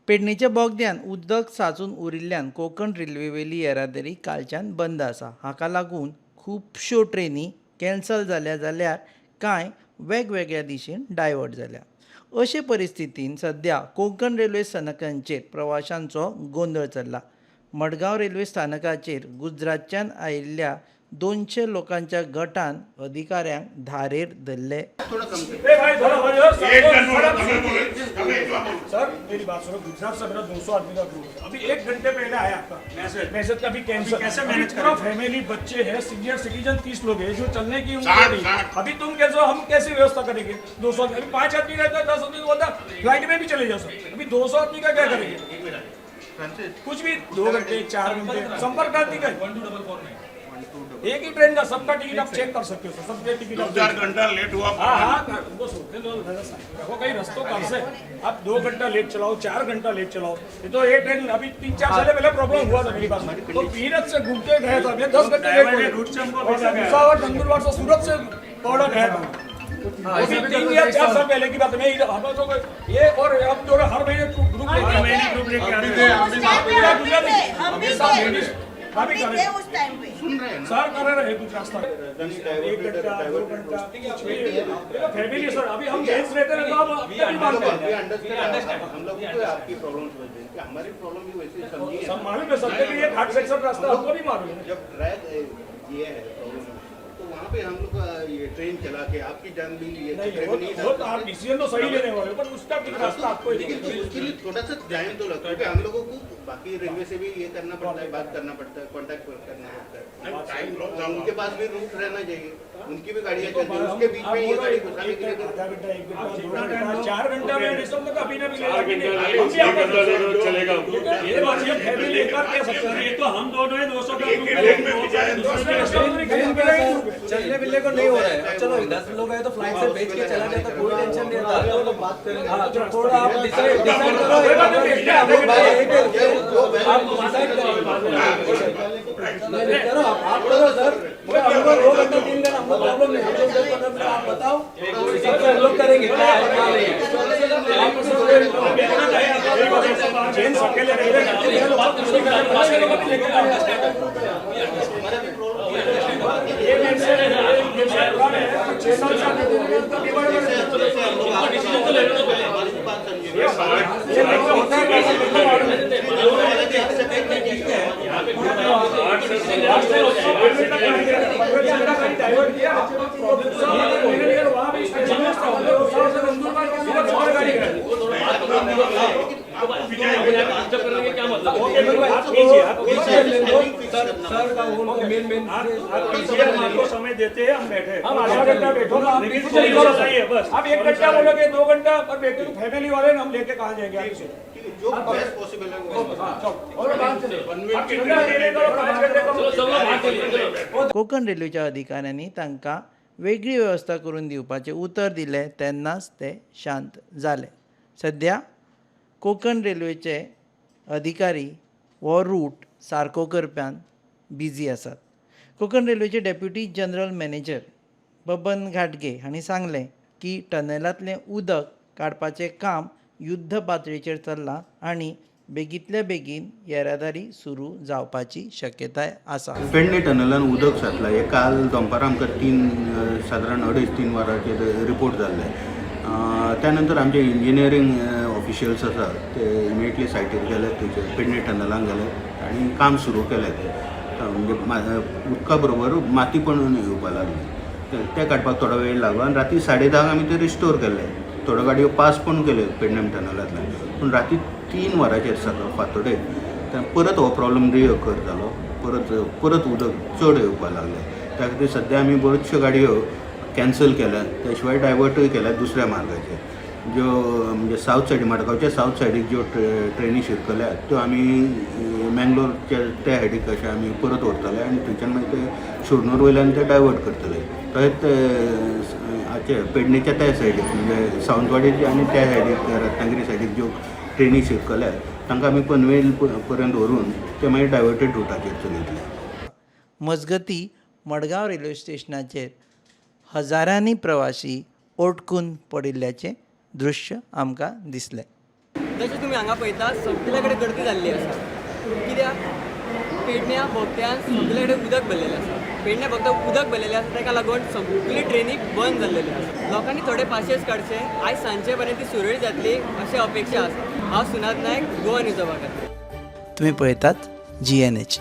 पेडणेच्या बोगद्यान उदक सांचून उरिल्ल्यान कोंकण रेल्वेवेली येरादारी कालच्यान बंद आसा. हाका लागून खुबश्यो ट्रेनी कॅन्सल जाल्या जाल्यार कांय वेगवेगळ्या दिशेन डायवर्ट जाल्या. अशे परिस्थितीन सध्या कोंकण रेल्वे स्थानकांचेर प्रवाशांचो गोंदळ चल्ला. मडगांव रेल्वे स्थानकाचेर गुजरातच्यान आयिल्ल्या 200 लोकांच्या गटान अधिकाऱ्यांक धारेर धरले. ए भाई, थोड़ा हो जाओ. एक जन बोलो, તમે બોલો, તમે એકલા બોલો. सर, मेरी बात सुनो. गुजरात से मेरा 200 आदमी का ग्रुप है. अभी एक घंटे पहले आया आपका मैसेज. मैसेज का अभी कैंसिल कैसे मैनेज? पूरा फैमिली, बच्चे हैं, सीनियर सिटीजन 30 लोग हैं जो चलने की उम्र 60, नहीं. 60. अभी तुम कैसे, हम कैसे व्यवस्था करेंगे? 200 आदमी, अभी पांच आदमी रहता है, 10 आदमी बोलता फ्लाइट में भी चले जाओ सर. अभी 200 आदमी का क्या करेंगे? कुछ भी 2 घंटे, 4 घंटे संपर्क क्रांति का एक ही ट्रेन का सबका टिकट आप चेक कर सकते हो सर. सबके टिकट दो आप चार घंटा लेट हुआ. हाँ, उनको सोचते लो. देखो, कहीं रस्तों कर से आप 2 घंटा लेट चलाओ, 4 घंटा लेट चलाओ. ये तो ये ट्रेन अभी 3-4 साल पहले प्रॉब्लम हुआ था मेरी पास, तो पीरत से घूम के गया था. मैं 10 घंटे लेट हो गए. रूट से हमको भेजा गया. भुसावल, नंदुरबार से, सूरत से बड़ौदा गया था. वो भी 3 या 4 साल पहले की बात है. मैं इधर हम तो ये और हम दोनों हर महीने ग्रुप लेके हर महीने ग्रुप लेके आ रहे हैं. उस टाइम पे हम भी थे, हम भी थे, हम हम भी थे उस टाइम पे. सर, कर रहे हैं कुछ रास्ता, एक घंटा, 2 घंटा. फैमिली सर, अभी हम जेंट्स रहते हैं तो हम अपने भी मानते हैं. हम लोग को आपकी प्रॉब्लम समझते हैं कि हमारी प्रॉब्लम भी वैसे समझिए. सब मालूम है सबके भी. ये घाट सेक्शन रास्ता हमको भी मालूम है. जब ट्रैक ये है प्रॉब्लम, तो वहाँ पे हम लोग ये ट्रेन चला के आपकी जान भी ये नहीं, खतरे वो में नहीं वो तो आप डाल डिसीजन तो सही लेने वाले हो, पर उसका भी रास्ता आपको ही लेकिन उसके लिए थोड़ा सा टाइम तो लगता है, क्योंकि हम लोगों को बाकी रेलवे से भी ये करना पड़ता है, बात करना पड़ता है, कांटेक्ट करना पड़ता है. Time loss. उनके पास भी रूट रहना चाहिए, उनकी भी गाड़ियाँ तो चलती है, उसके बीच आप में ये बोलो, गाड़ी एक घुसाने के लिए आधा घंटा, एक घंटा, 2 घंटा, 4 घंटा में डिसम तो कभी ना मिलेगा. चार अभी नहीं. घंटा हम भी आपको चलेगा. लेकिन ये बात, ये फैमिली एक बार कह सकते हैं. ये तो हम दोनों है, 200 का एक ही ट्रेन में बिछाए. दूसरे रास्ते में नहीं. चलने मिलने को नहीं हो रहा है. चलो, 10 लोग आए तो फ्लाइट से बेच के चला जाता, कोई टेंशन नहीं था. तो बात करेंगे. हाँ, तो थोड़ा आप डिसाइड डिसाइड करो. हम भाई यहीं पे रुकते हैं. आप डिसाइड करो. नहीं नहीं, करो आप, आप करो सर. हम लोग 2 घंटा, 3 घंटा हमको प्रॉब्लम नहीं. हम लोग 10-15 मिनट आप बताओ, उस हिसाब से हम लोग करेंगे. क्या है क्या नहीं है. आप जेंट्स अकेले रह रहे हैं. ये मेरे से पुराने हैं, 6 साल से आते थे, तो बीमार हमारी भी बात समझिए. ये नहीं होता है कैसे मालूम है. डाइवर्ट किया तो वहाँ भी स्टेशन में गाड़ी सर, सर का वो मेन मेन आप कीजिए, हम आपको समय देते हैं, हम बैठे. हम आधा घंटा बैठो ना, आप लेकिन कुछ नहीं करो. सही है बस. आप एक घंटा बोलोगे, 2 घंटा पर बैठे तो फैमिली वाले हम लेके कहाँ जाएंगे आपसे? ठीक है, जो बेस्ट पॉसिबल है वो. और बात आप कितना देने करो, 5 घंटे का. कोंकण रेल्वेच्या अधिकाऱ्यांनी तांकां वेगळी वेवस्था करून दिवपाचें उतर दिलें तेन्नाच ते शांत जाले. सद्या कोंकण रेल्वेचे अधिकारी हो रूट सारको करप्यान बिजी आसात. कोंकण रेल्वेचे डेप्युटी जनरल मॅनेजर बबन घाटगे हांणी सांगलें की टनलांतलें उदक काडपाचें काम युद्ध पातळेचेर चल्लां आनी बेगींतल्या बेगीन येरादारी सुरू जावपाची शक्यताय आसा. पेडणे टनलान उदक साठलां हें काल दनपारां आमकां 3, सादारण 2.5-3 वरांचेर रिपोर्ट जाल्लें. त्या नंतर आमचे इंजिनियरींग ऑफिशियल्स आसा ते इमिडिएटली सायटीर गेले, थंयसर पेडणे टनलान गेले आनी काम सुरू केलें. ते म्हणजे उदका बरोबर माती पण येवपा लागली, ते काडपाक थोडो वेळ लागलो आनी राती 10:30क आमी ते रिस्टोर केल्ले. थोड्यो गाडयो पास पण केल्यो पेडणेम टनलांतल्यान. पूण राती 3 वरांचेर सकाळ फांतोडेर ते परत हो प्रॉब्लम रिअकर जालो. परत परत उदक चड येवपाक लागलें. त्या खातीर सद्या आमी बऱ्योचश्यो गाडयो कॅन्सल केल्यात, त्या शिवाय डायवर्टूय केल्यात दुसऱ्या मार्गाचेर. ज्यो म्हणजे सावथ सायडी, मडगांवच्या सावथ सायडीक ज्यो ट्रेनी शिरकल्यात त्यो आमी मँगलोरच्या त्या सायडीक अशें आमी परत व्हरतले आनी थंयच्यान मागीर ते शोरनूर वयल्यान ते डायवर्ट करतले. तशेंच ते हाचे पेडणेच्या त्या सायडीक, म्हणजे सावंतवाडीच्या आनी त्या सायडीक, रत्नागिरी सायडीक ज्यो ट्रेनी शिरकल्यात तांकां आमी पनवेल पर्यंत व्हरून ते मागीर डायवर्टेड रुटाचेर चलयतले. मजगती, मडगांव रेल्वे स्टेशनाचेर हजारांनी प्रवासी अडकून पडिल्ल्याचें दृश्य आमकां दिसलें. जशें तुमी हांगा पळयता, सगळे कडेन गर्दी जाल्ली आसा. कित्याक पेडण्या बोगद्यान सगळे कडेन उदक भरलेलें आसा. पेडण्या बोगद्याक उदक भरलेलें आसा, ताका लागून सगळी ट्रेनी बंद जाल्लेली आसा. लोकांनी थोडे पाशेस काडचे. आयज सांजचे पर्यंत ती सुरळीत जातली अशी अपेक्षा आसा. हांव सुनाद नायक, गोवा न्यूज खातीर. तुमी पळयतात जीएनएच.